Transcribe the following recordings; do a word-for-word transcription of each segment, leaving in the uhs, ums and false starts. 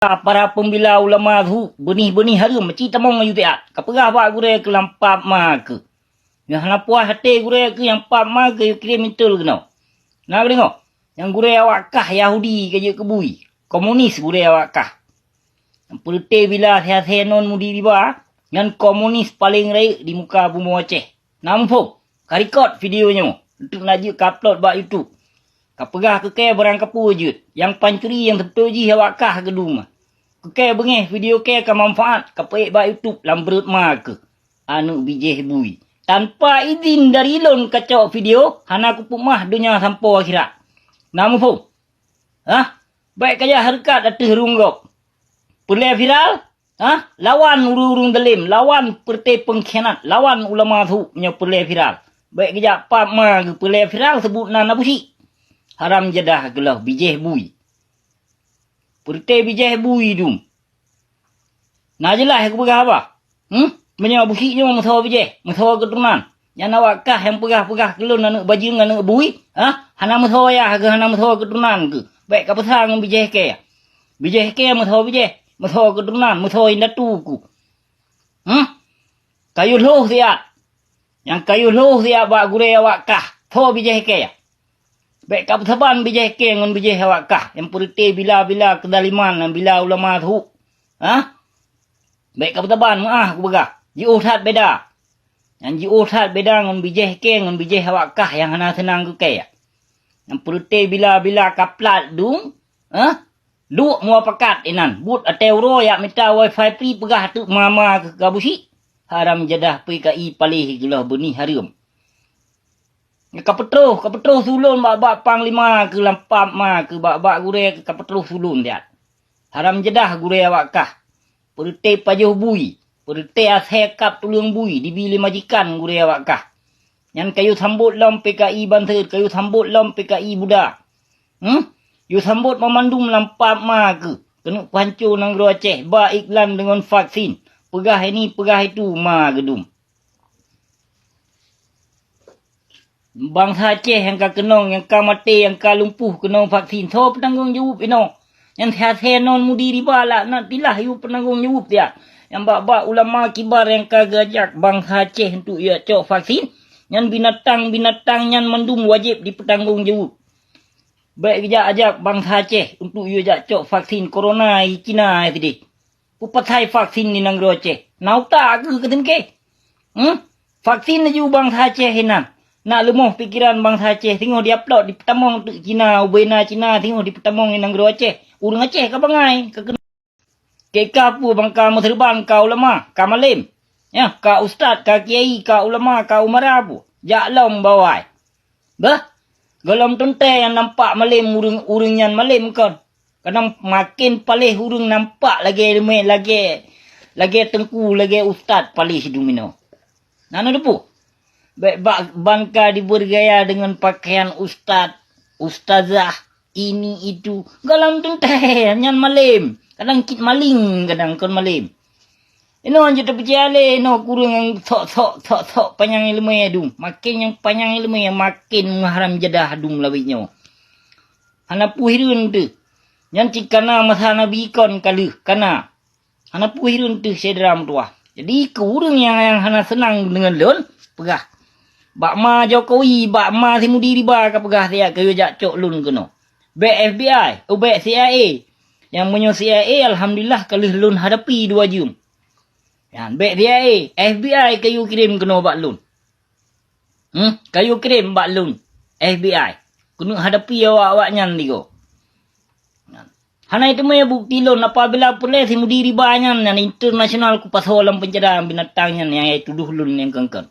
Para peumbila ulama su, beunih-beunih hareuem, ci tamong aju siat. Kapeugah bak gurée keu lam pap ma keu. Nyang hana puas até gurée keu nyang pap ma keu yue kirém intel keunoe. Na geudeungoe, nyang gurée awak kah Yahudi ka jeuet keu bui. Komunis gurée awak kah. Nyang peureuté bila siasé non mudi riba, nyan komunis paleng rayeuk di muka bumoe Aceh. Na muphom? Ka record video nyoe, untuk na jeuet ka upload bak YouTube. Kapeugah keu kée barang kapeue jeuet, nyang pancuri nyang teupeutôi jih awak kah keuduma. Keu kée beungéh video kée ka manfaat, kapeuék bak YouTube lam breuet ma keuh. Aneuëk bijéh bui. Tanpa idin dari lôn kacok video, hana kupeumaih donya sampoe akhirat. Na muphom? Hah? Bék kajak hareukat ateueh rueng gob. Peureulée viral? Hah? Lawan ureuëng-ureuëng dalém, lawan peureuté peungkhianat, lawan ulama su nyoe peureulée viral. Bék geujak pap ma geuh peureulée viral seubut nan Abusyik. Haram jadah geuloh bijéh bui. Peureuté bijéh bui dum. Na jeulaih kupeugah haba? Hm? Meunyoe Abusyik nyoe meusoe bijéh, meusoe keuturonan, nyan awak kah nyang peugah-peugah keu lôn aneuëk bajeueng aneuëk bui? Hah? Hana meusoe yah keuh, hana meusoe keuturonan keuh? Bék kapeusa ngon bijéh kée. Bijéh kée meusoe bijéh, meusoe keuturonan, meusoe indatu ku. Hm? Kayue lhôh siat. Nyang kayue lhôh siat bak gurée awak kah, soe bijéh kée. Bék kapeusaban bijéh kée ngon bijéh awak kah, nyang peureuté bila-bila keudaliman, nyang bila ulama su. Hah? Bék kapeusaban, meuáh kupeugah, jiôh that beda. Nyang jiôh that beda ngon bijéh kée ngon bijéh awak kah nyang hana seunang keu kée. Nyang peureuté bila-bila kaplat dum, hah? Duek muapakat inan, buet até uroe jak mita wifi free peugah teuk ma-ma keuh keu Abusyik. Haram jadah P K I paléh geuloh beunih hareuem. Kapeutroh, kapeutroh su lôn bak-bak panglima keuh lam pap ma keuh bak-bak gurée keuh kapeutroh su lôn siat. Haram jadah gurée awak kah. Peureuté pajoh bui, peureuté asée kab tuleueng bui dibi lé majikan gurée awak kah. Nyan kayue sambot lom P K I bansa, kayue sambot lom P K I buda. Hm? Yue sambot banmandum lam pap ma keuh, keuneuk peuhanco nanggroe Aceh ba iklan deungon vaksin, peugah ini, peugah itu ma geudum. Bansa Aceh nyang ka keunong, nyang ka maté, nyang ka lumpuh keunong vaksin, soe peutanggong jaweueb inoe? Nyan siasé non mudi riba laknatillah yue peutanggong jaweueb siat. Nyang bak-bak ulama kibar nyang ka geujak bansa Aceh untuk jak cok vaksin, nyan binatang-binatang nyan mandum wajéb jipeutanggong jaweueb. Bék geujak ajak bansa Aceh untuk yue jak cok vaksin corona di Cina sideh. Peue pasai vaksin di nanggroe Aceh? Na utak keuh keu teumké? Hm? Vaksin laju bansa Aceh inan. Nak leumoh pikeran bansa Aceh singoh diaplok dipeutamong teuk Cina, ubena Cina singoh dipeutamong di nanggroe Aceh. Ureuëng Aceh ka bangai, ka keunoe. Keu ka peue bangka meuseureuban ka ulama, ka malém. Nyan, ka ustaz, ka kiai, ka ulama, ka umara peue. Jak lom bawai. Bah, gohlom teuntée nyang nampak malém ureuëng, ureuëng nyan malém kon. Kadang maken paléh ureuëng nampak lagée leumé, lagée, lagée teungku, lagée ustaz paléh duminoe. Na neuteupeue? Bék bak banka dibeurgaya deungon pakaian ustaz, ustazah, ini itu. Gohlom teuntée nyan malém. Kadang cit maléng, kadang kon malém. Inoe jeuet tapeucaya lé inoe kureueng nyang sok-sok, sok-sok panyang iéleumé dum. Maken nyang panyang iéleumé, maken meuharam jadah dum lawét nyoe. Hana peue hireuen teuh. Nyan cit kana masa Nabi kon ka lheueh, kana. Hana peue hireuen teuh syedara meutuwah. Jadi, keu ureueng nyang, nyang hana seunang deungon lôn, peugah, "Bak ma Jokowi, bak ma si Mudi Riba ka peugah siat keu jak cok lôn keunoe. Bék F B I, oh, bék C I A." Nyang meunyoe C I A, alhamdulillah, ka lheueh lôn hadapi dua jeuem. Nyan, bék C I A, F B I kayue kirém keunoe bak lôn. Hm, kayue kirém bak lôn, F B I. Keuneuk hadapi awak-awak nyan digoe. Hana teumé bukeuti lôn apabila peureulée si Mudi Riba nyan, nyan internasional kupasoe lam peunjara binatang nyan nyang tudoh lôn nyang keungkeuen.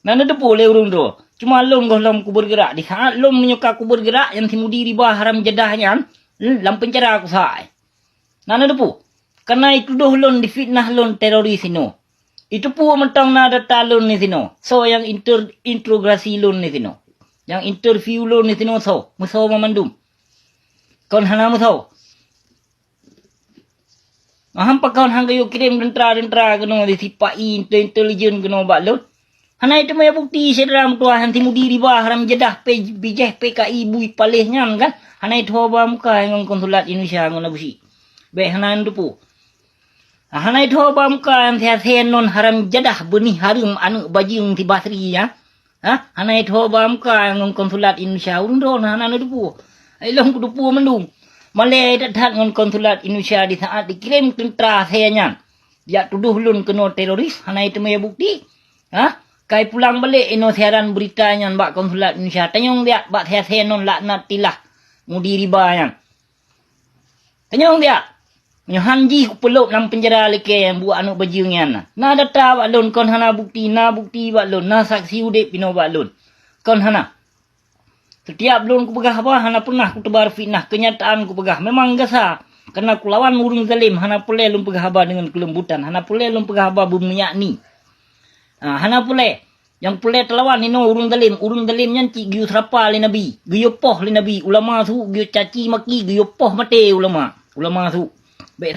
Na neuteupeue lé ureuëng droe, cuma lôn gohlom kubeurgeurak. Di saát lôn meunyoe ka kubeurgeurak, nyan si Mudi Riba haram jadah nyan, lam peunjara kusa. Na neuteupeue? Kana itudoh lôn, difitnah lôn teroris inoe. Iteupeue mantong na data lôn disinoe. Soe nyang inter-, interogasi lôn disinoe? Nyang interview lôn disinoe soe? Meusoe banmandum. Kon hana meusoe. Maham pakon han kayue kirém teuntra-teuntra keunoe, di sipa-i, intelijen keunoe bak lôn? Hana teumé bukeuti syedara meutuwah nyan si Mudi Riba haram jadah pe-, bijéh P K I bui paléh nyan kan? Hana iteuho ba muka ngon konsulat Indonesia ngon Abusyik. Bék hana neuteupeue. Hana itho ba muka nyang siasé non haram jadah beunih hareuem aneuëk bajeueng si Basri nyan. Ha? Hana itho ba muka ngon konsulat Indonesia, ureuëng droeneuh hana neuteupeue. Ilôn kuteupeu mandum. Malée that-that ngon konsulat Indonesia di saat dikirém teuntra asée nyan. Jak tudoh lôn keunoe teroris, hana iteumé bukti. Ha? Kai pulang balek inoe siaran beurita nyan bak konsulat Indonesia. Tanyong jak bak siasé non laknatillah mudi riba nyan. Tanyong jak. Nyoe han jih kupeulop lam peunjara lé kée nyang buet aneuëk bajeueng nyan na. Na data bak lôn kon hana bukti, na bukti bak lôn, na saksi udeb inoe bak lôn. Kon hana. Setiap lôn kupeugah haba hana pernah kuteubar fitnah, keunyataan kupeugah. Memang gasa, karena kulawan ureuëng zalem, hana peureulée lôn peugah haba deungon keulembutan, hana peureulée lôn peugah haba beumiyakni. Ha, hana peureulée. Nyang peureulée teulawan inoe ureuëng zalem, ureuëng zalem nyan cit geuyue seurapa lé Nabi, geuyue poh lé Nabi, ulama su geuyue caci maki, geuyue poh maté ulama, ulama su. Bék